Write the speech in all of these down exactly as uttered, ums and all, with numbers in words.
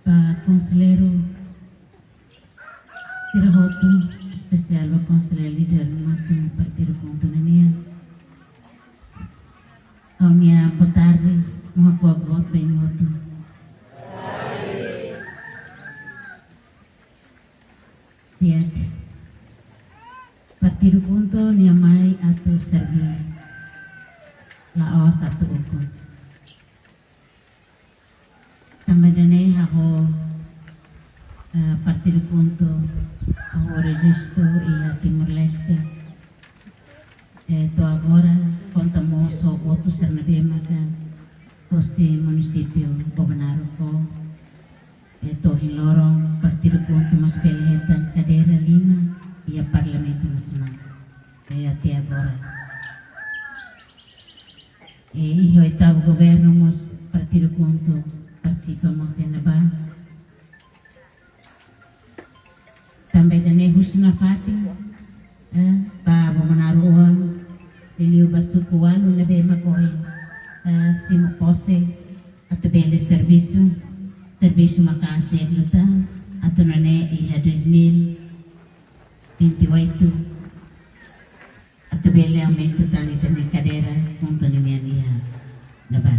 Ba konselleiru sira hotu, espesiál ba konselleiru líder másimu partidu KHUNTO nian. Ha'u-nia boa tarde, no hakuak boot ba imi hotu. Di'ak, partidu KHUNTO nia mai atu serví, la'ós atu ukun. Tanba ida-ne'e ha'u, eh, partidu KHUNTO, ha'u rejistu iha Timor-Leste. Eh, to'o agora, konta mós ho votu sira ne'ebé maka husi munisípiu Bobonaro fó. Eh, to'o ohin loron, partidu KHUNTO mós bele hetan kadeira lima iha Parlamentu Nasionál. Eh, até agora. Eh, iha oitavu governu mós partidu KHUNTO partisipa mós iha ne'ebá. Tanba ida-ne'e husu nafatin, eh, ba Bobonaro oan, liuliu ba suku ualu ne'ebé mak ohin, eh, simu pose, atu bele servisu, servisu maka'as di'ak liután, atu nune'e iha dois mil e vinte e oito, atu bele aumenta tan ita-nia kadeira KHUNTO nian iha ne'ebá.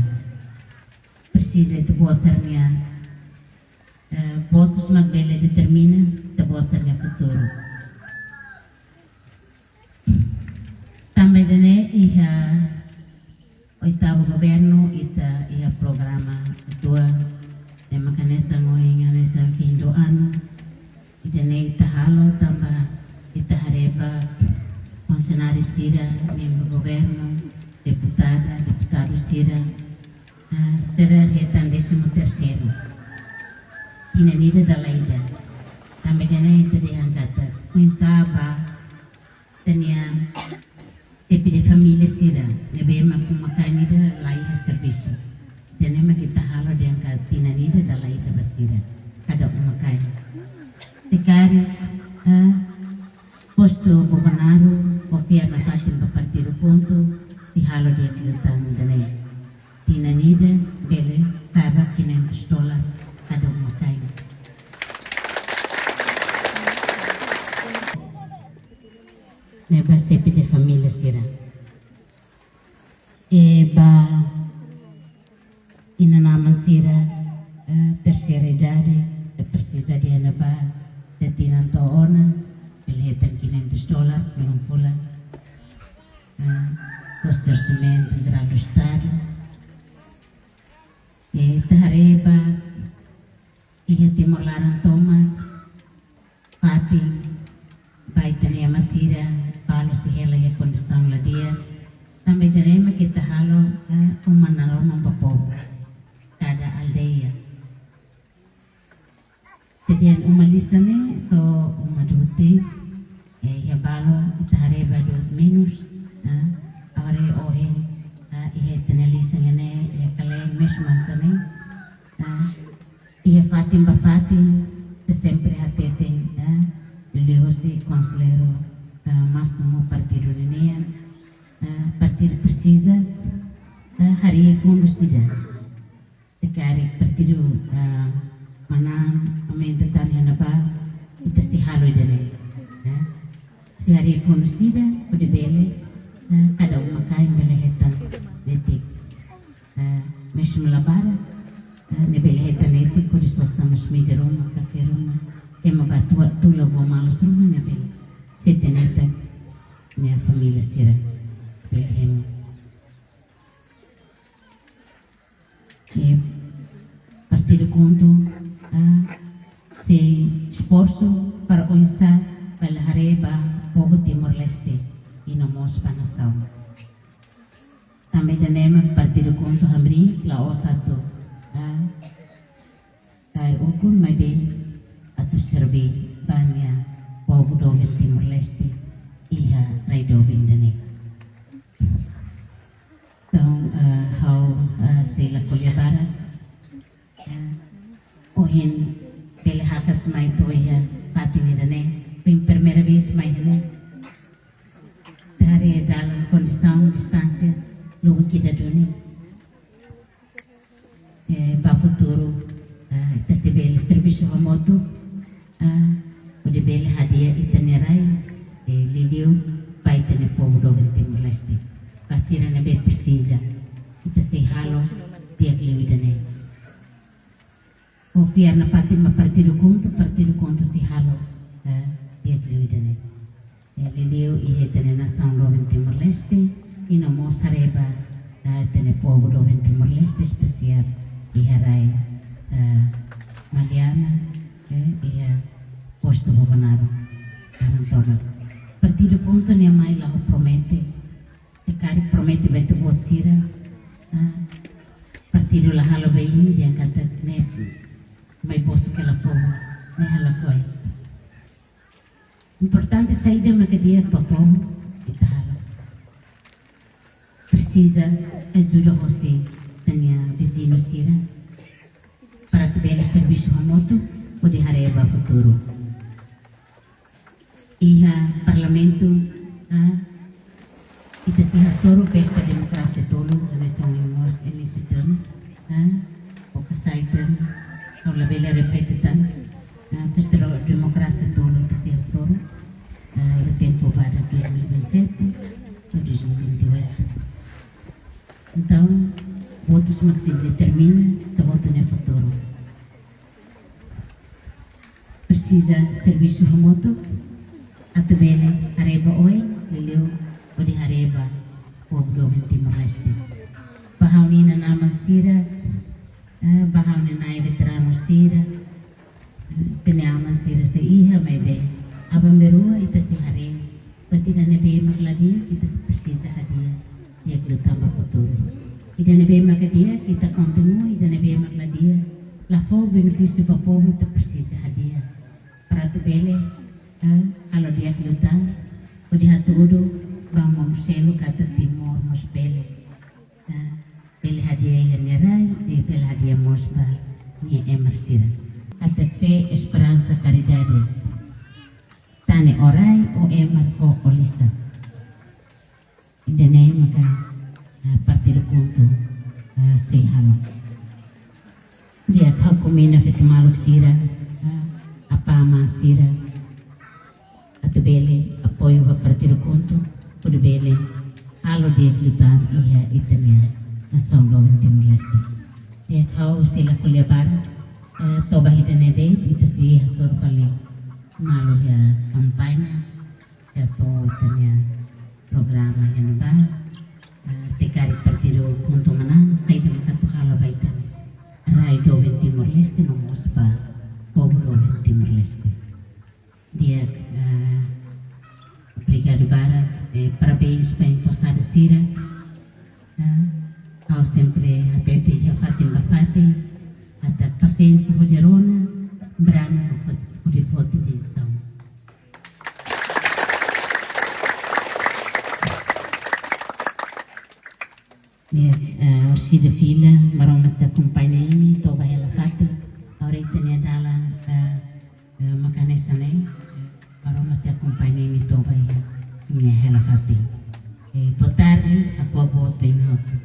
Presiza ita-boot sira-nia, eh, votus mak bele determina ita-boot sira-nia futuru. Tanba ida-ne'e iha oitavu governu ita iha programa atuál, ne'e maka hanesan ohin hanesan fim do ano. Ida-ne'e ita halo tanba ita haree ba funsionáriu sira, membru governu, deputada, deputadu sira, ah, sira hetan décimo terceiro. Tinan ida dala ida. Tanba ida-ne'e ita dehan katak, oinsá ba ita-nia xefe de família sira, ne'ebé mak uma-kain ida la iha servisu. Ida-ne'e mak ita halo dehan katak tinan ida dala ida ba sira, kada uma-kain. Se karik, eh, postu Bobonaro, konfia nafatin ba partidu KHUNTO, sei halo di'ak liután ida-ne'e. Tinan ida bele taba quinhentos dólar kada uma-kain. Ne'e ba xefe de família sira. E ba inan-aman sira, eh, terseira idade, ita presiza dehan ba, se tinan to'o ona, bele hetan quinhentos dólar, fulan-fulan. Ah, husi Orsamentu Jerál do Estadu. Eh, ita haree ba, iha Timor laran tomak, fatin ba ita-nia ema sira, balu sei hela iha kondisaun la di'ak. Tanba ida-ne'e mak ita halo, eh, uma naroman ba povu, kada aldeia. Ita dehan uma lisan ne'e só uma dutin, eh, iha balu ita haree ba du'ut menus, ah, agora ohin, ah, iha ita-nia lisan ne'e, iha Kalen mós hanesan ne'e, ah, iha fatin ba fatin, ita sempre hateten, ah, liuliu husi konselleiru, ah, másimu partidu ninian, ah, partidu presiza, ah, harii fundu sira. Se karik partidu, ah, manán aumenta tan iha ne'ebá, ita sei halo ida-ne'e, eh. Sei harii fundu sira, hodi bele, eh, kada uma-kain bele hetan netik, eh, mezmu la barak, eh, ne'e bele hetan netik hodi sosa masin-midar ruma, kafé ruma, ema ba tula, tula buah malus ruma ne'e bele. Sei teneta nia família sira bele hemu. E partidu KHUNTO, ah, sei esforsu para oinsá bele haree ba povu Timor-Leste i no mós ba nasaun. Tanba ida-ne'e mak partidu KHUNTO hamriik la'ós atu, ah, kaer ukun maibé atu serví ba nia povu doben Timor-Leste iha rai doben ida-ne'e. Entaun, eh, ha'u, eh, sei la ko'alia barak. Eh, ohin bele hakat mai to'o iha fatin ida-ne'e. Foin primeira vez mai iha ne'e. Ita haree dalan kondisaun distánsia lubuk ida duni. Eh, ba futuru, eh, ita sei bele servisu hamutuk, ah, hodi bele hadi'a ita-nia rai, eh, liuliu ba ita-nia povu doben Timor-Leste. Ba sira ne'ebé presiza, ita sei halo di'ak liu ida-ne'e. Ho fiar nafatin ba partidu KHUNTO, partidu KHUNTO sei halo, eh, di'ak liu ida-ne'e. Eh, liuliu iha ita-nia nasaun doben Timor-Leste, i no mós haree ba, eh, ita-nia povu doben Timor-Leste, espesiál iha rai, eh, Maliana, eh, iha postu Bobonaro, Arantoba. Partidu KHUNTO nia mai la ho promete, se karik promete ba ita-boot sira, ah, partidu la halo ba imi, dehan katak ne'e mai bosu hela povu, ne'e halo koi. Importante saida maka di'ak ba povu, ita halo. Presiza ajuda hosi ita-nia viziñu sira, para atu bele servisu hamutuk, hodi haree ba futuru. Iha Parlamentu, ah, ita sei hasoru festa demokrasia tolu, hanesan ohin mós inísiu tan, ah, ou ka sai tan, ou labele repete tan, ah, festa do-, demokrasia tolu ita sei hasoru, ah, iha tempu badak dois mil e vinte e sete ou dois mil e vinte e oito. Entaun, votus mak sei determina ita-boot nia futuru. Presiza servisu hamutuk atu bele haree ba oin, liuliu hodi haree ba povu doben Timor-Leste. Ba ha'u-nia inan-aman sira, eh, ba ha'u-nia na'i veteranu sira, eh, ita-nia aman sira sei iha, maibé aban-bainrua ita sei haree ba ida ne'ebé mak la di'ak, ita sei presiza hadi'a di'ak liután ba futuru. Ida ne'ebé mak di'ak, ita kontinua, ida ne'ebé mak la di'ak, la fó benefísiu ba povu, ita presiza hadi'a. Para atu bele, eh, halo di'ak liután, hodi hatudu ba mundu seluk katak Timor mós bele, eh, bele hadi'a iha nia rai, i bele hadi'a mós ba nia emar sira. Katak fé, esperansa, karidade. Tane ó rai, ó emar, ó, ó lisan. Ida-ne'e maka, ah, partidu KHUNTO, ah, sei halo. Di'ak, ha'u konvida feto maluk sira, ah, apá amá sira, atu bele apoiu ba partidu KHUNTO, hodi bele halo di'ak liután iha ita-nia nasaun doben Timor-Leste. Di'ak, ha'u sei la ko'alia barak, eh, to'o ba ida-ne'e de'it, ita sei hasoru fali malu iha kampaña, iha to'o ita-nia programa iha ne'ebá, eh, se karik partidu KHUNTO manán, saida maka atu halo ba ita-nia rai doben Timor-Leste, no mós ba povu doben Timor-Leste. Di'ak, eh, obrigadu barak, eh, parabéns ba emposadu sira. Eh, ha'u sempre hatete iha fatin ba fatin, katak pasiénsia hodi rona, brani hodi foti, hodi foti desizaun. Di'ak, eh, orsida fila, Maromak sei akompaña imi to'o ba hela fatin. Agora ita-nia dalan, eh, eh, mak hanesan ne'e, Maromak sei akompaña imi to'o ba iha, imi-nia hela fatin. Eh, boa tarde, ako'a boot ba imi hotu.